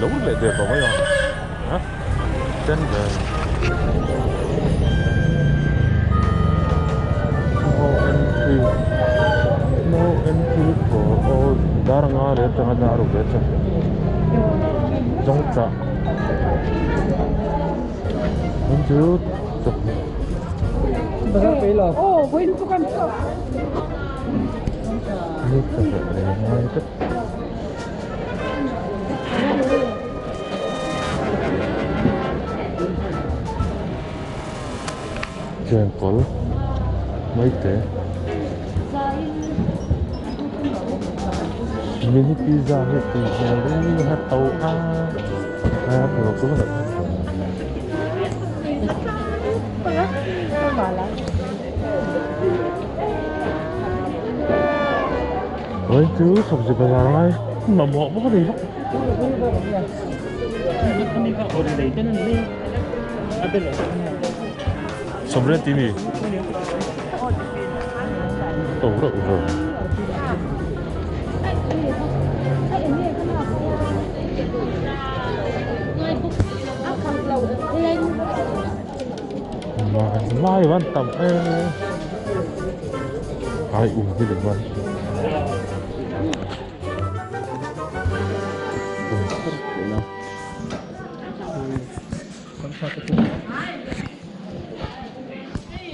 lo leh der tawh mai a a ten ve no entry no entry for all dar anga leh atanga dar ruk leh chuan zawngchah an chu chawhmeh. Ni chawhmeh leh ngai vek. Chengkawl maite mini pizza hi tui hmel ri a to a Ôi chú sọc gì bây giờ đây mà mọ bốc đi bốc sọc lên tí mì tổ đậu rồi mai van tầm ai uống cái được vậy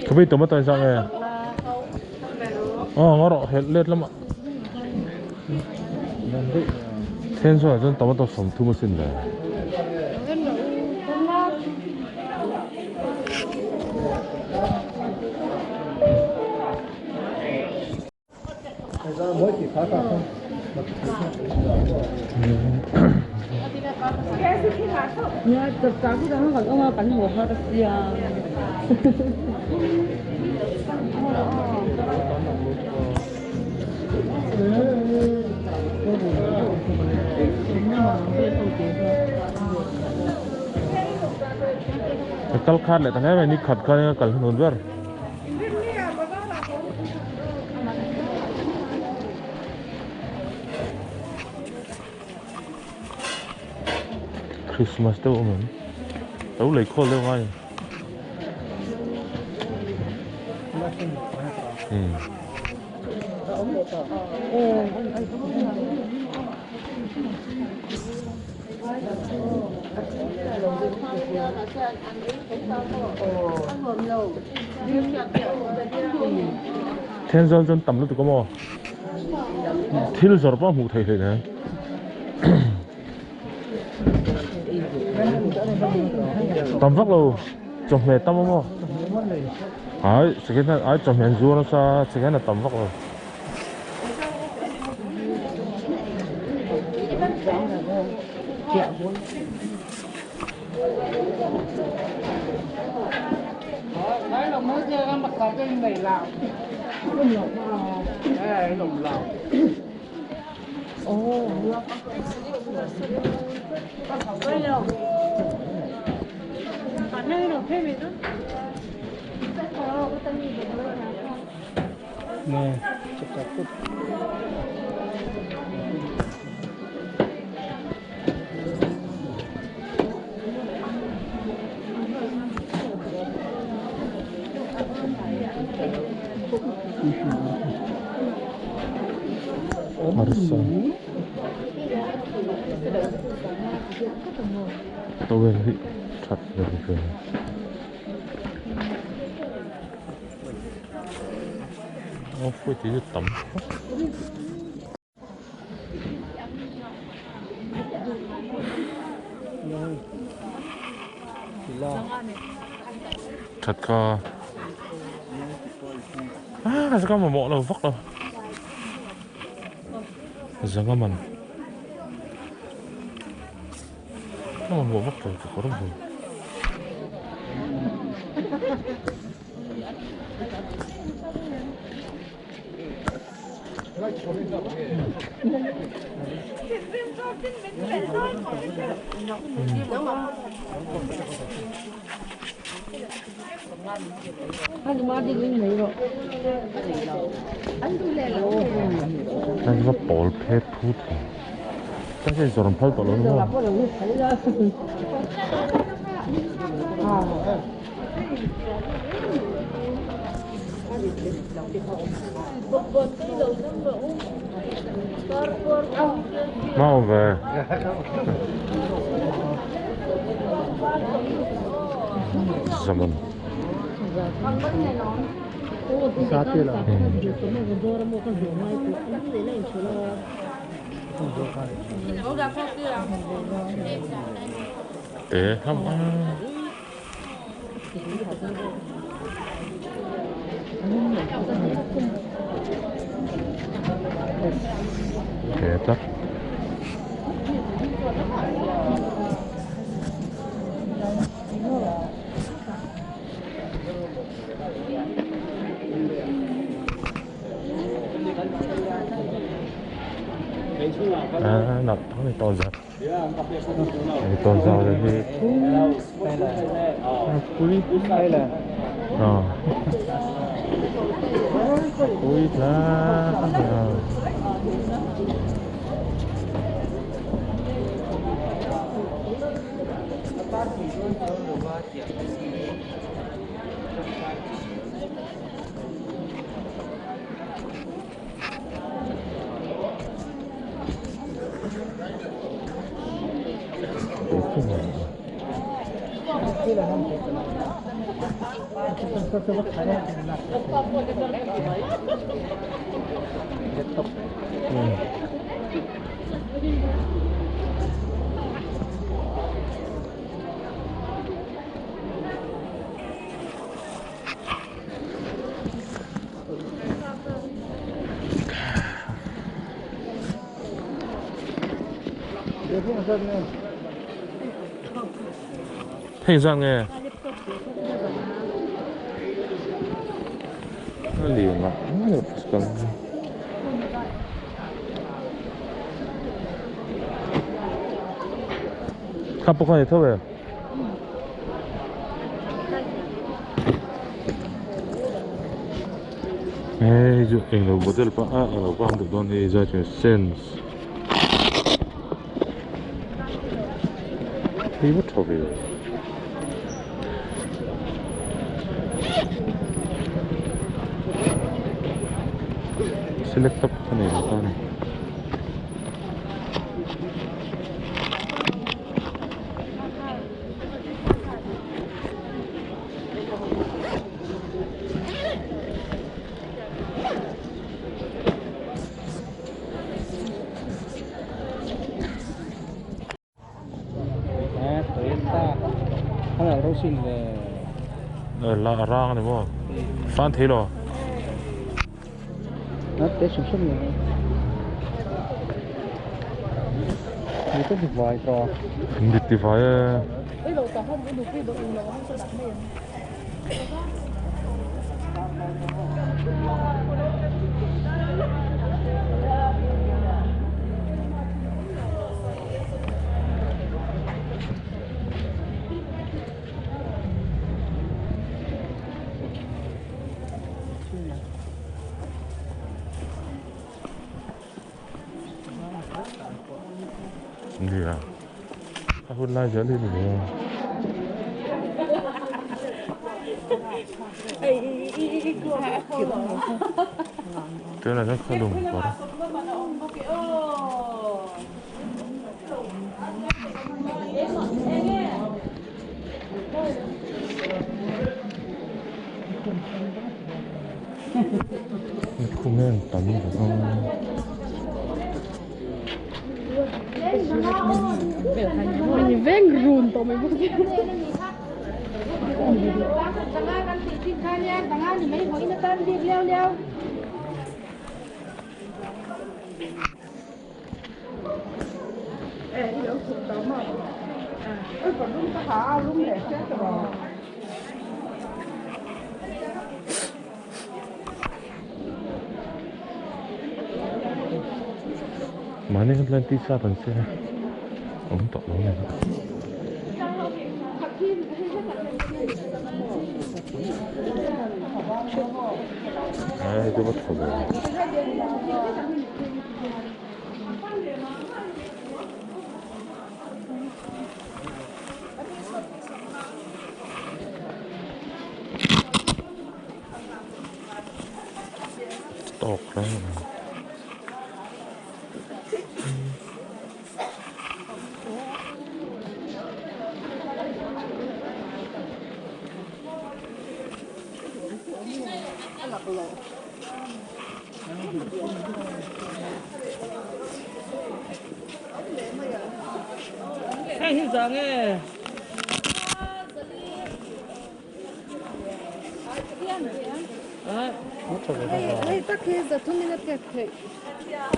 Có biết tụi tôi sao nghe? Ờ, ngó rọ hết lết lắm ạ. Thiên số là dân tụi tôi sống thu một xin này. Kal khat leh ta hle mai ni khat khan a kal hnun ber. Christmas deuh awm em lo lei khawl deuh ngai umm. Thenzawl chuan tam lutuk a maw thil zawrh pawh a hmuh theih hleih nen tam vak lo chawhmeh tam a maw ai second hand ai chawhmeh an zuar nasa second hand a tam vak lo. Arsa towel hi that hmel ve. Aw fruit hi tam khawp. That kha ah ka mamawh lo vak lo zanga man ka mamawh vak lo ka kawr bul. An va pawl phet phut ve. Ta hian zawrh an phal tawh lo ni maw? Hma awm ve. Zaman. Te hlauh a. Te tlat. À, nạp thằng này to ra. Này to ra là gì? Cúi. Ờ. Cúi là. Hei zan nge a lian a kha pawh kha ni tho e. Hei chu englo model pawh a englo pawh a ang duh dawn hei zai chuan sense hei va tha ve. Select tak a nei lo ta a ni. La a rang a ni maw fan thei lo dik ti vai e. Nia a hun lai zel hi ni ve a. Tunah hian khaw lung kawr. Khum hian tam bawk a. Mahni khan tlai t-shirt an siam a awm tawh lo a ni. Hei chu va tha ve. Tawk reng a ni.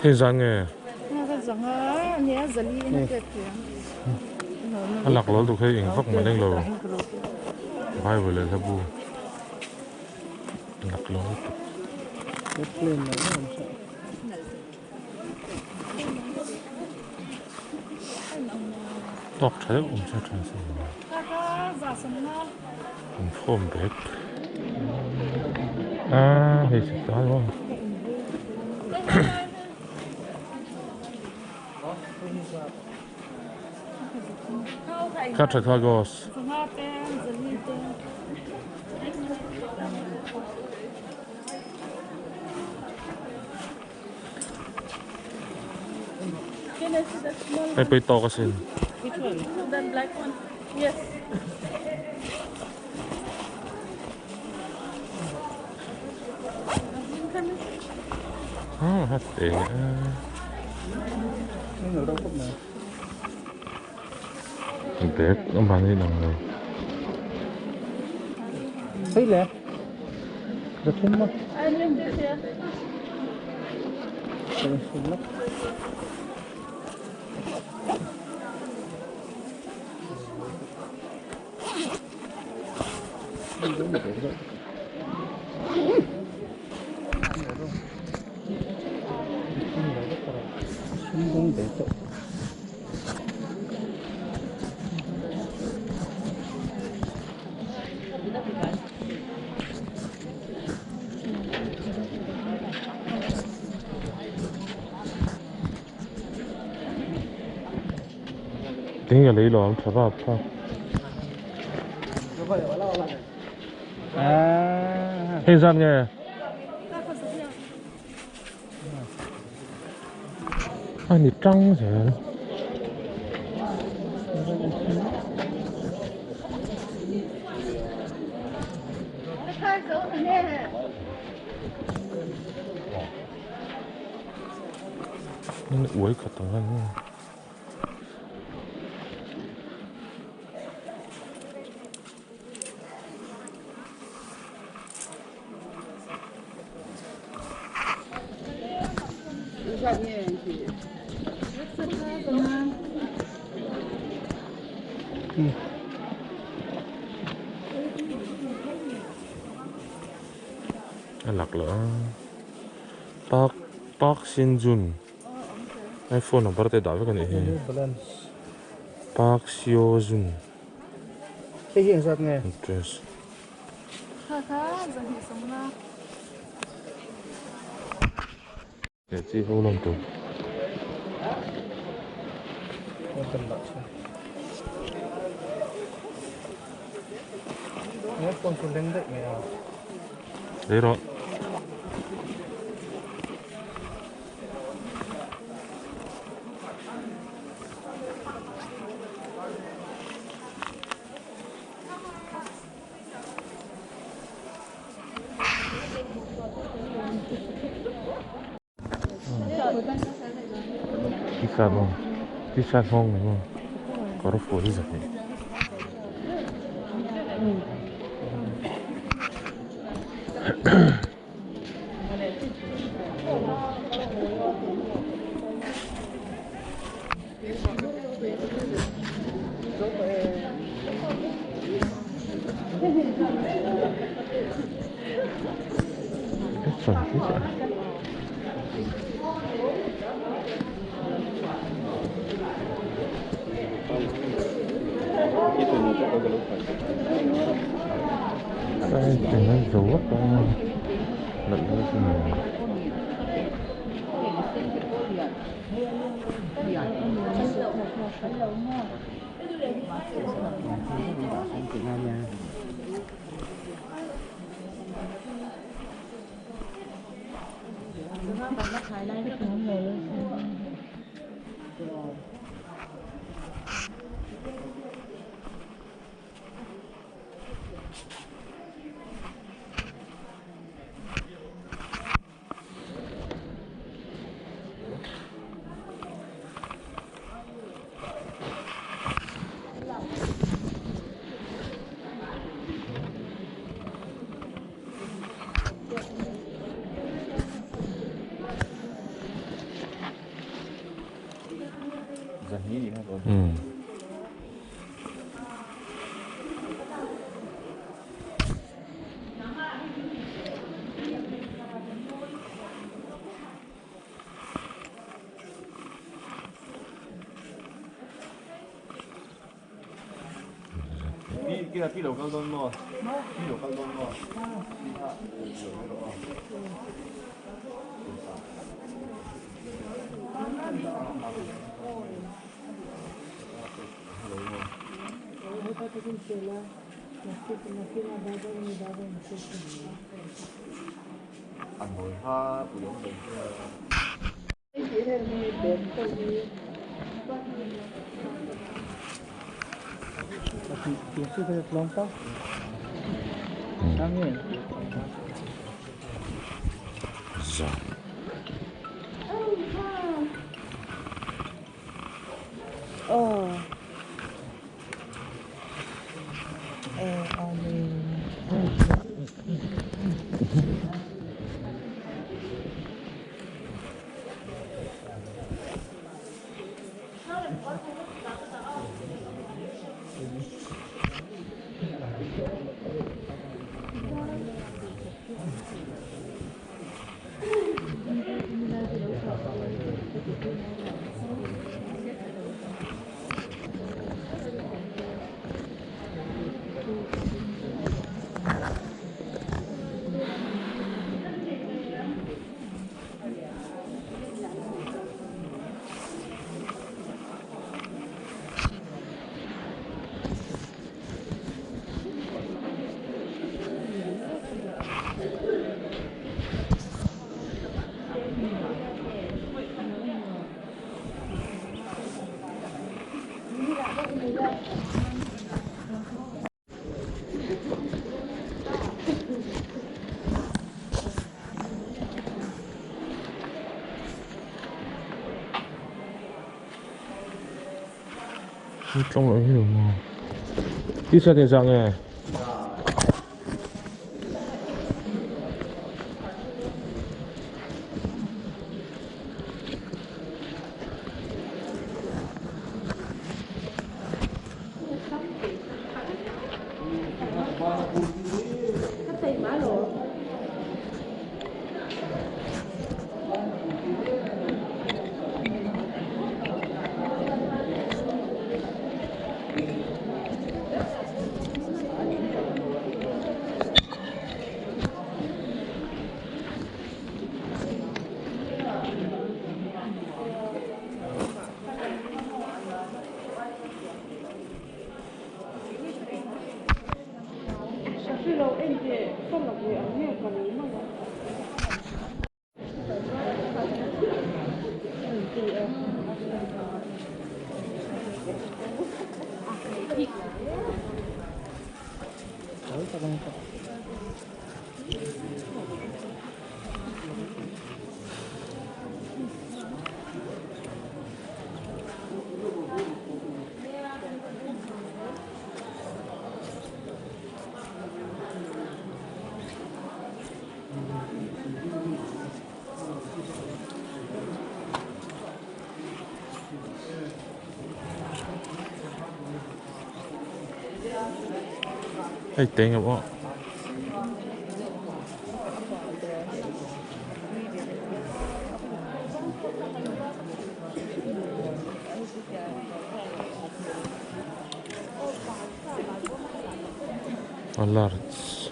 Hei zan nge? A lak lo lutuk hei eng vak mah leng lo Bible leh hlabu a lak lo lutuk. Tawk tha deuh awm se tha se. Inkhawm bag ah hei chhe ta maw kha tha kha gos Hei pawh i tawk asin. Ah hat e a bag a mahni lang lo. Hei le. Zathum maw? Tinge lei lo ang tha vap kha. Hei zan nge? A ni tang zel. Uai khat ang a. A lak loh a Park Park Shin Jun iPhone number te dah vek a nih hi Park Seo Jun. Hei hi engzat nge? Address. Kha kha zahnih sawmna. Leh chi ho lawm tur. Nge phone chu leng daih mai a. Lei rawh. T-shirt maw T-shirt nghawng ni maw kawr fual hi zahnih. Tlawng loh hi lo maw? T-shirt engzah nge? Hei teng a pawh. A large.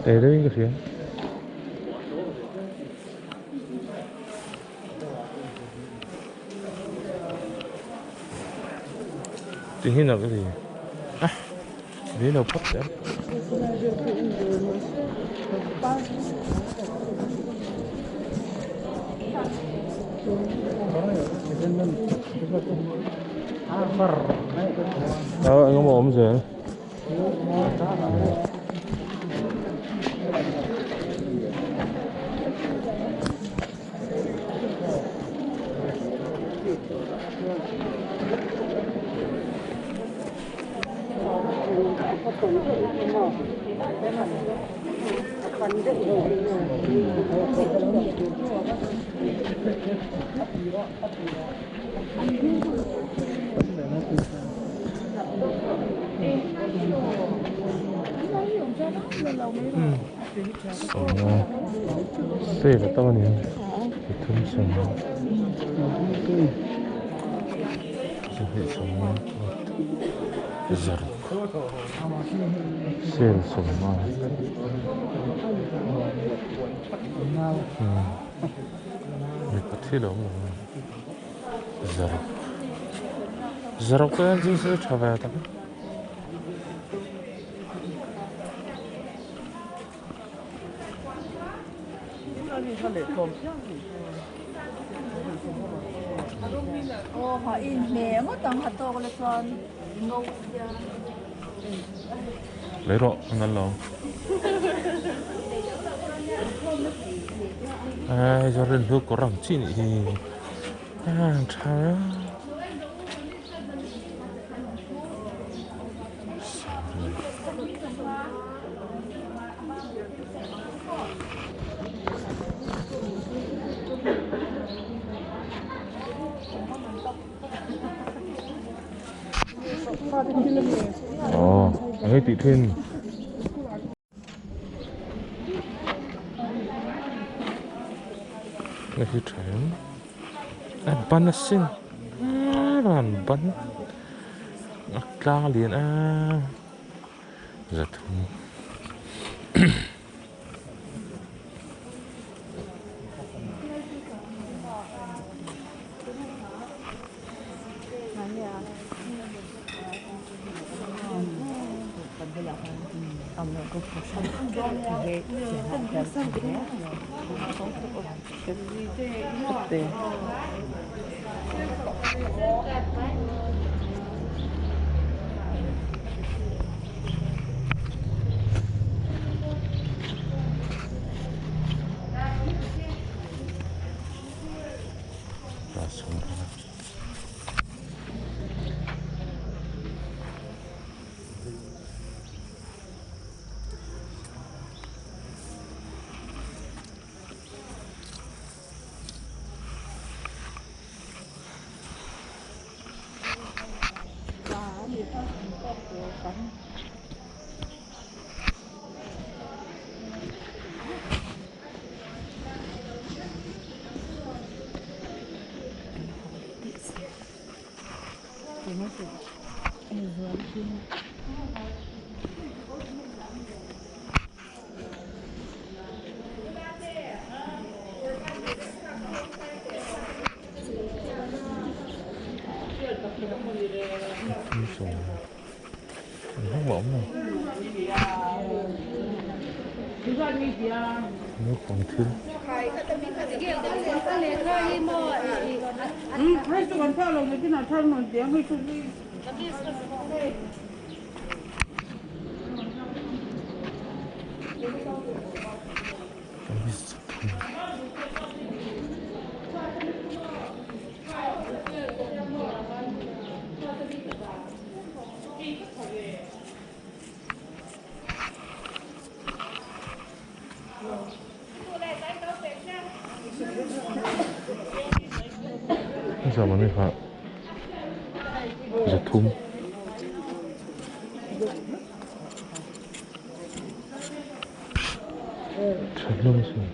Teh deuhin ka hria. Tình là cái gì à lấy đầu phất đấy. Ờ anh có mồm rồi. Save it on you. Lấy rọ ngân lòng. Ai cho nên nước có rong chi nhỉ? À, chả. Ờ, anh ấy tị thuyên. Này thì chém. À, bắn nó xin. À, bàn bắn. Tlang liền à. Giật thùng. Nước còn thiếu. Sao mà mình phải giật thúng. Thật lông rồi.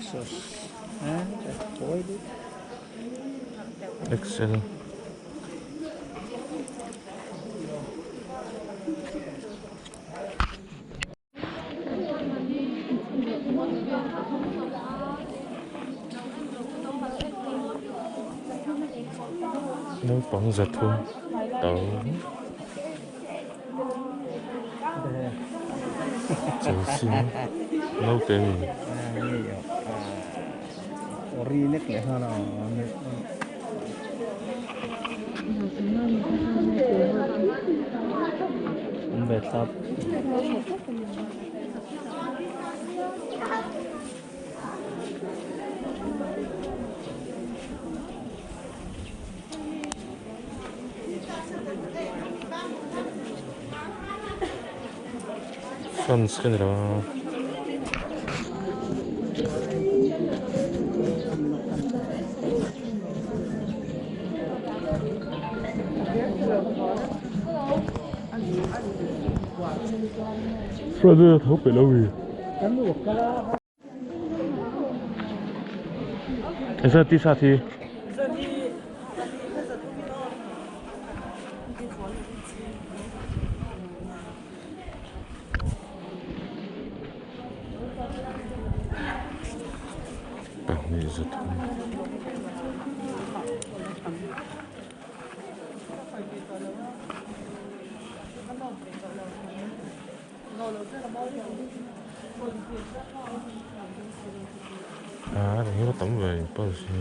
XL. Naupang zathum to Chelsea naute a ni. Fans ka ni lo a. Front a tho peih lo mi. Engzat t-shirt hi? Pahnih zet a ni. Ah eng emaw tam ve in pulse hi.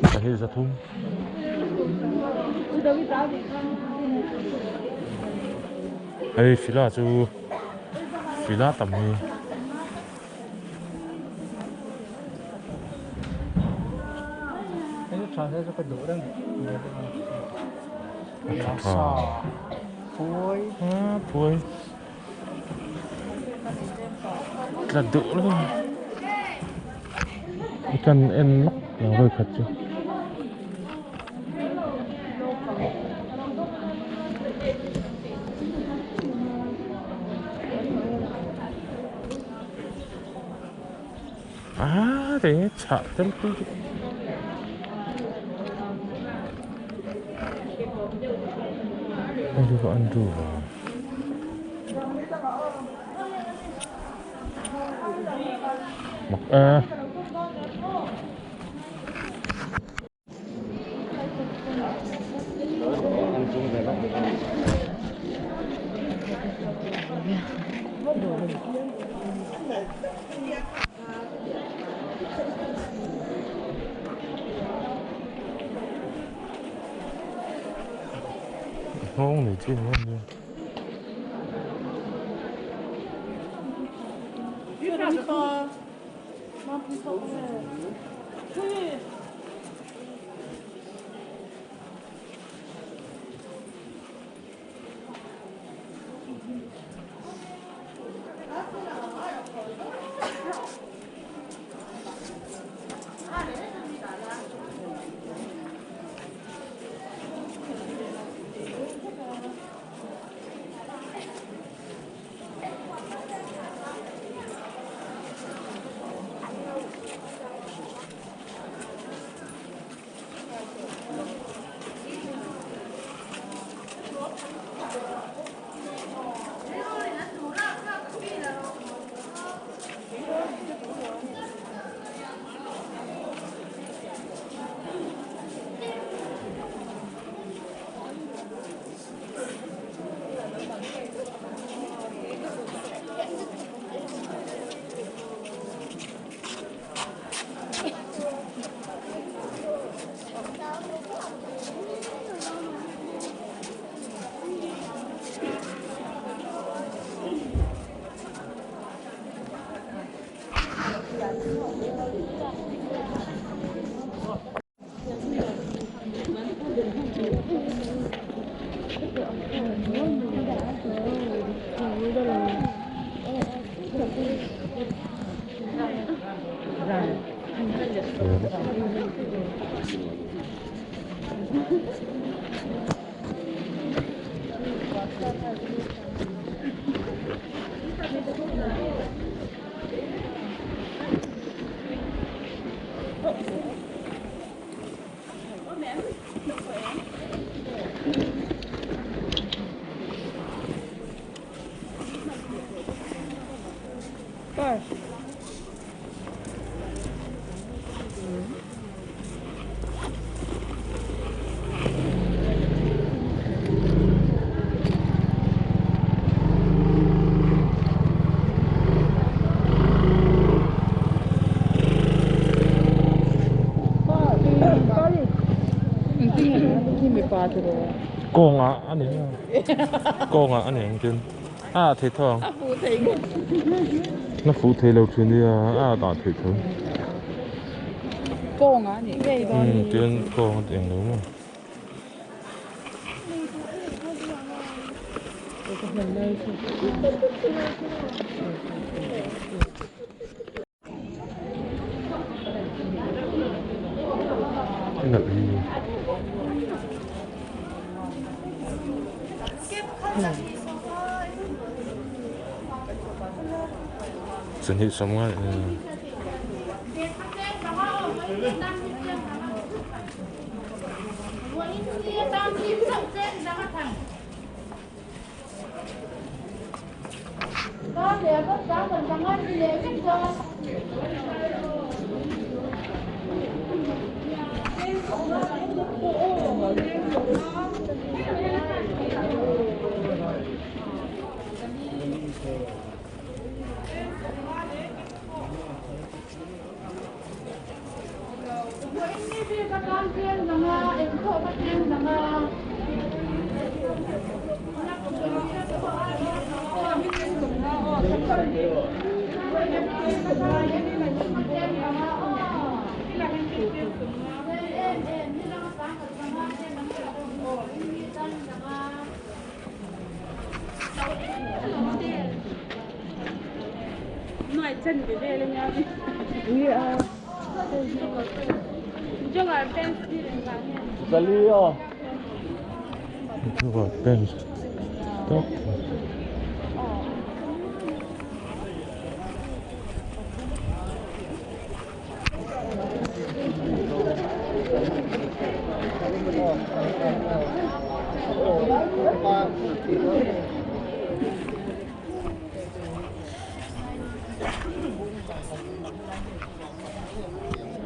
Pahnih zathum. Hei fila chu fila tam hi. Phuai tla duh lo i kan en lawk lo vawi khat chu. Ah eng chhah tel pui chu hei chu ka an duh vang mak e. Nghawng nei chi ni em Kawngah a ni kawngah a ni ang tin a thei tho ang. Na fuh thei lo thin nia a dah theih tho. Tin kawng a ti eng lo maw. Nalh hi. Sahnih sam ngai.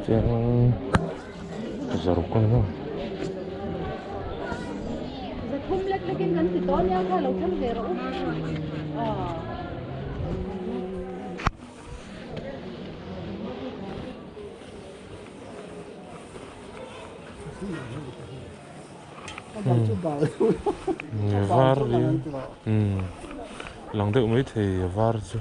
Cheng zaruk a ni maw. Var hi lang deuh mai thei a var chu.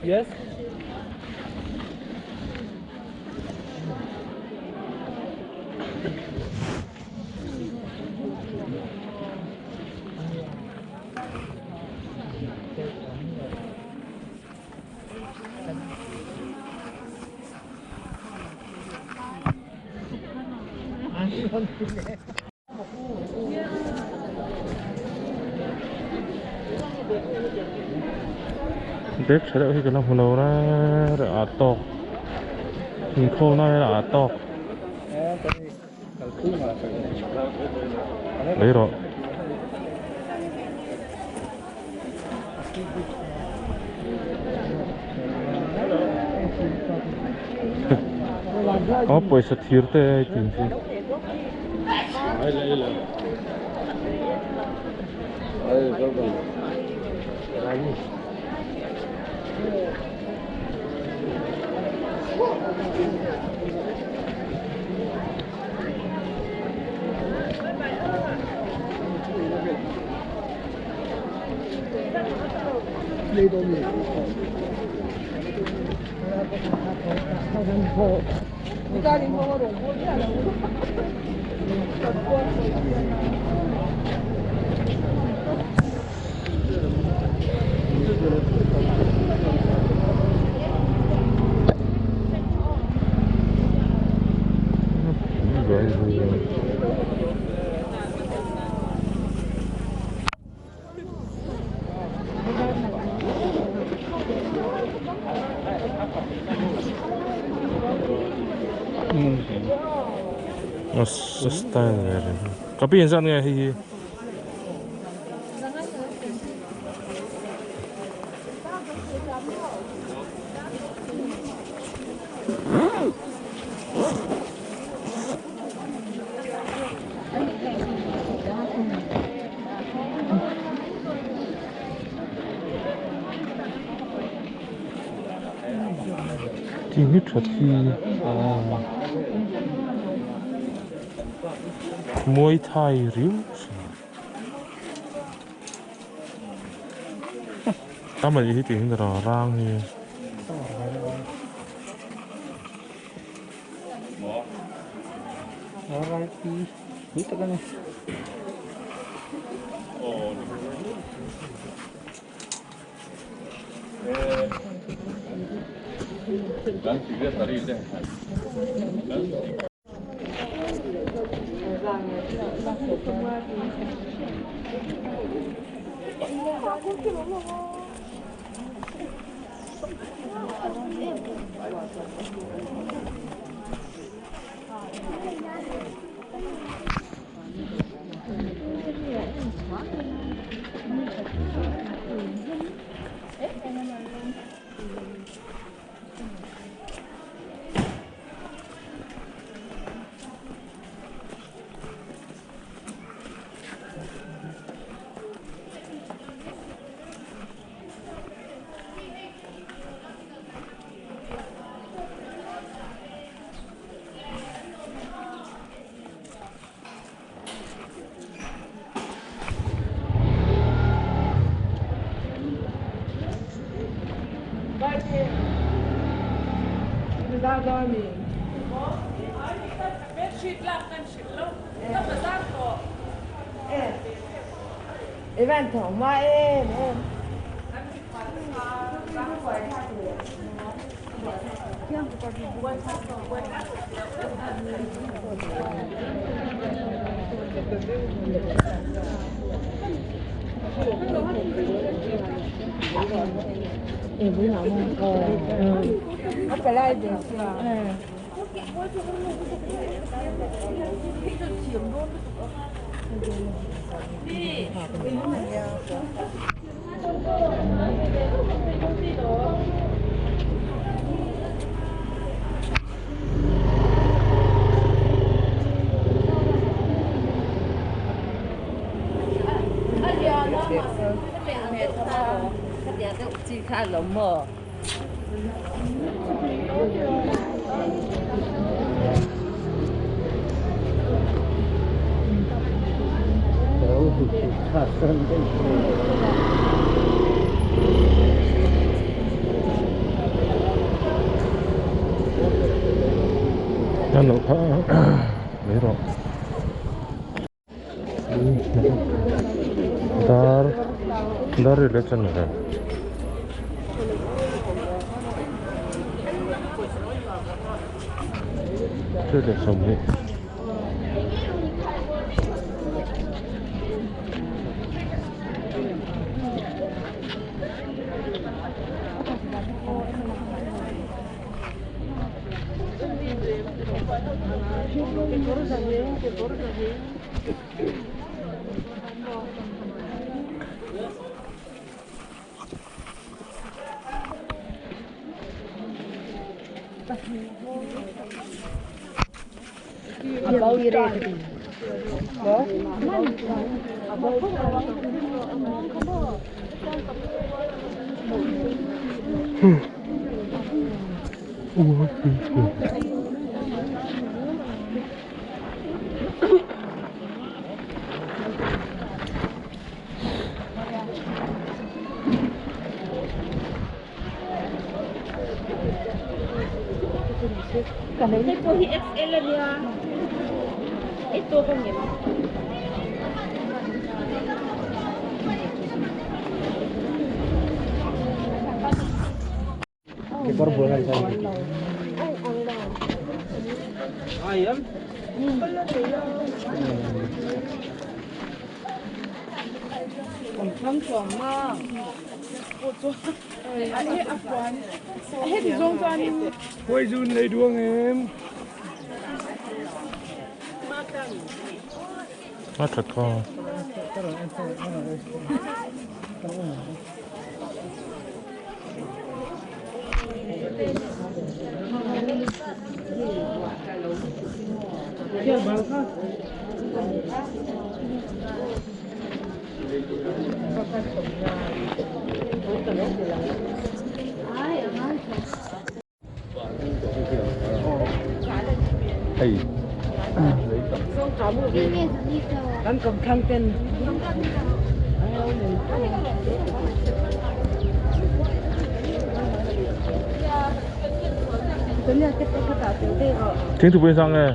Yes. Bag tha deuh hi ka la hmu lo reng reng a tawk inkhawmna hian a tawk lei rawh. Aw pawisa thir te a tin chu. A style ve reng ka pi engzat nge hei hi. Tih hi that hi aw Muay Thai riau tam a nih hi tih hi rang hi. Dar dar ri leh chuan ni Hei pawh hi XL a nia i tawk a ngem. A that kha. Thingthupui sang nge?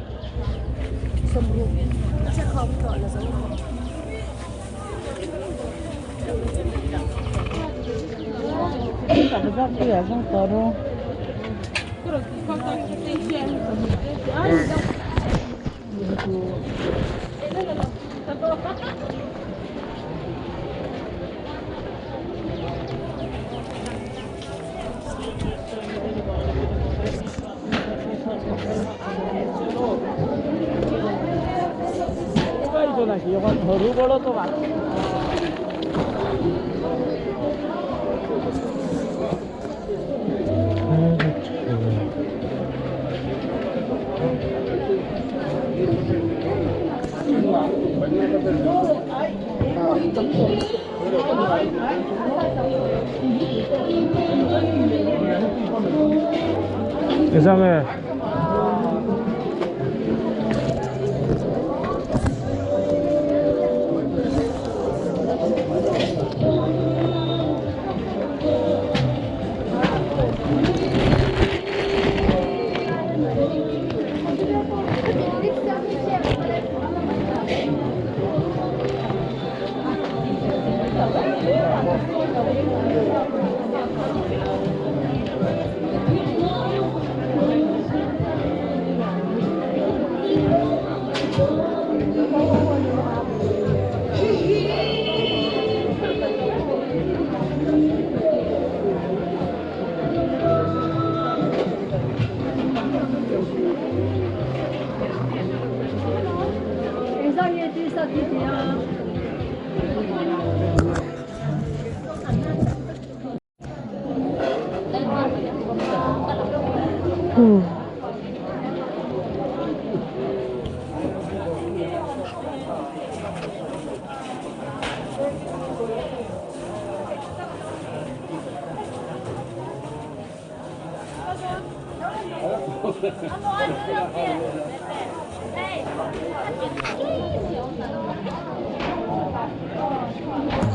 Engzah nge?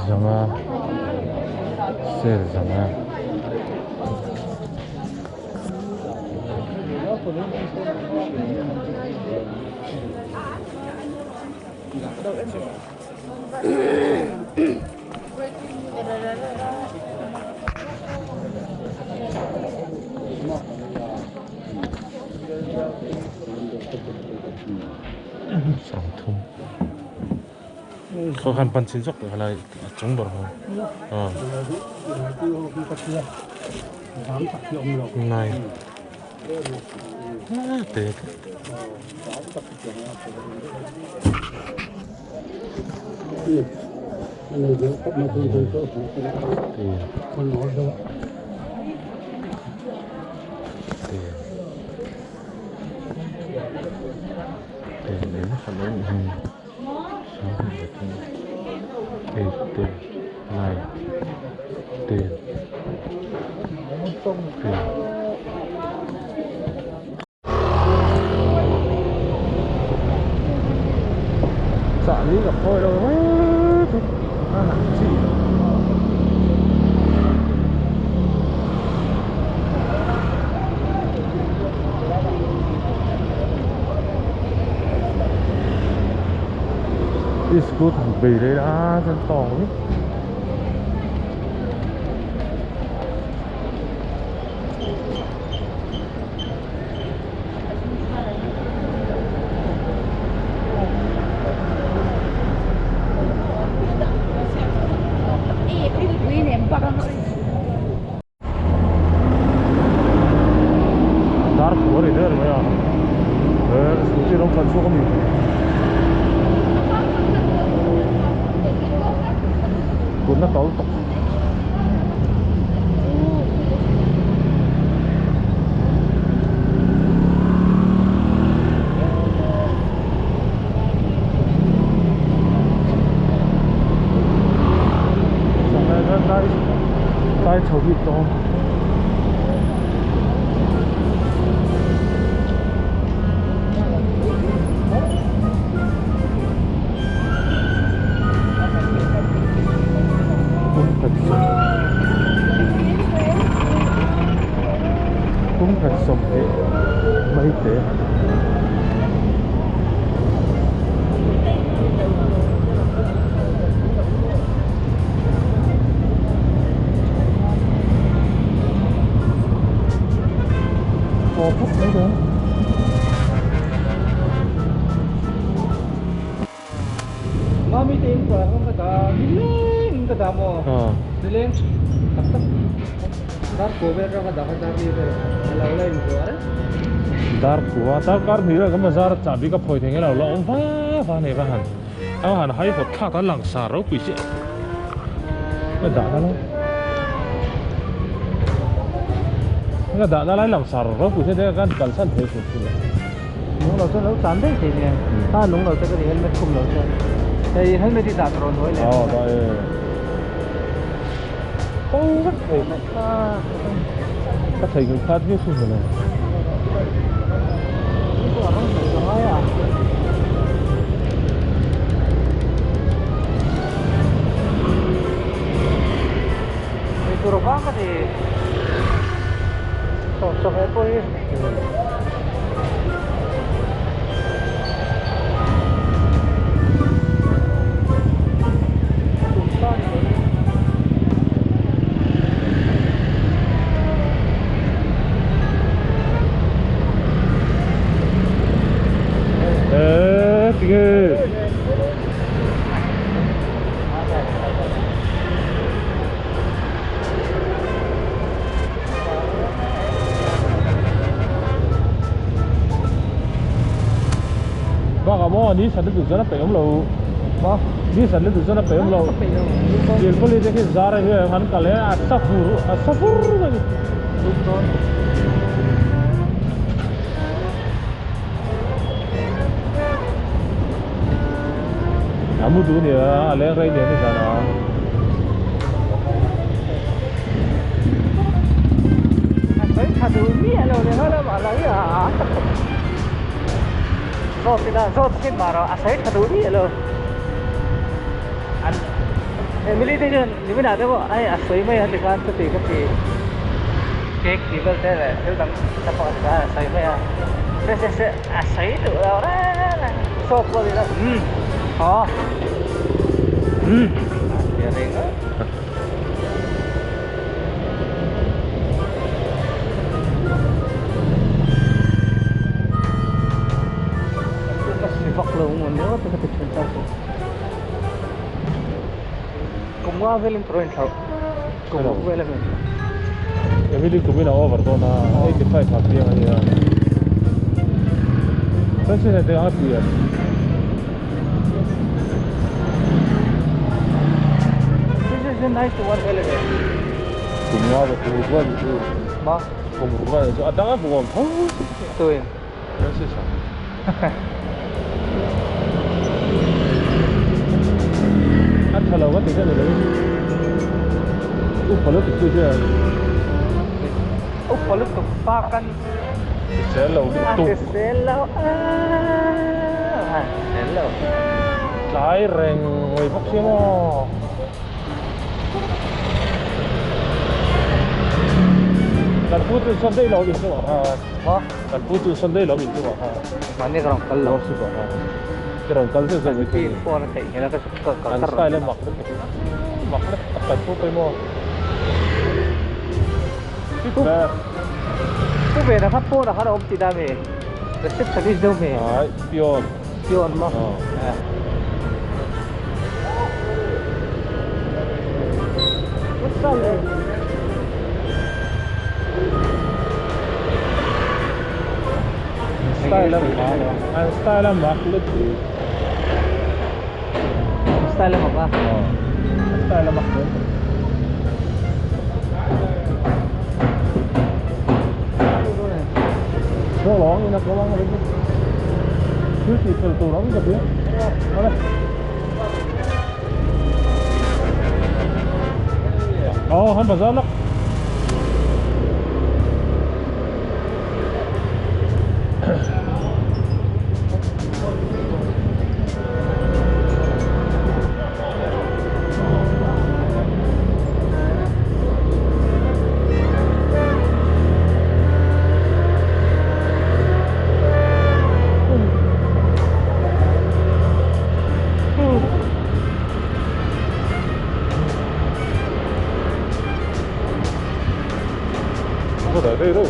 Zanga sale zanga. Sangthum. Khaw khan pan chin zawk teh khalai a chung ber kha. Nai. Te Te Te Dạ lý gặp thôi đâu hết. À, chị. Đi scoot thằng bì đây đã chân to ấy. Dar của thì thế rồi à. Scooty nó cần xuống mình. Cuốn nó tối tục. Tay chầu vịt to. Cũng thật sầm thế mấy thế. Có phút mấy đó. Mami tin của không có ta lên cái đám mò lên tập tập dar cover ra cái đá đi về lâu lên rồi dar của ta car thì là cái mà ra chả bị cái phổi thì cái nào lỗ vá vá này vá hẳn áo hẳn hay hột thác ta lẳng xà rấu quỷ sẽ cái đã đó cái đã đó lấy lẳng xà rấu quỷ sẽ cái cần sẵn thế rồi nung lâu cho lâu chán đấy thì nè ta nung lâu cho cái helmet không lâu cho thì helmet thì đã rồi nói này ờ đây không rất thầy các thầy người khác biết không rồi này Ní sẵn được rất là phải ông lâu, ní sẵn được rất là phải ông lâu. Tiền có liên cái giá này hắn cả lẽ asafur rồi. Amu tu ni à, lẽ rai ni ni sana. Thấy thật đúng mi lâu này nó là bảo là à. Rốt thì là rốt trên mà rồi, à thấy thật đúng mi lâu. Anh Emily thì như thế nào thế bộ? Ai à suy mấy thì con cái gì cake thì bên thế là thứ đằng tập họ thì là suy mấy à, sẽ à suy được rồi đó, sốt qua thì là khó, Kumwa velim proin thau. Kumwa velim. Emily kumina over to na 85 ha piang ani a. Francis a te ang a pian. This is a nice one elevator. Kum nga ba kum ruk vel chu. Ma? Kum ruk vel chu a dang a hmuh awm tho. Tuin. Francis a. A tha lo ka ti kha ni lo in. Upa lutuk chu hian. Upa lutuk bak an. Hrisel lo lutuk. A hrisel lo a hrisel lo. Tlai reng mai bawk sia maw. Kan pu chu Sunday lo in chungah khan. Maw? Kan pu chu Sunday lo in chungah khan. Mahni ka rawn kal lo. Worship ah khan. Ka rawn kal zeuh zeuh mai thei. Kan phone a theih nghilh a ka ka An style a mak lutuk. Mak lutuk kan pu pawimawh. Pu Vena kha phone ah khan a awm tih na mi? Receptionist deuh mi? Ai, peon. Peon maw? Style a mak, an style a mak lutuk. Style a mak a? Style a mak lutuk. Lawng in a kawng a thil tih fel tur ang ka ti a aw han bazar lawk. Có thể đây đâu.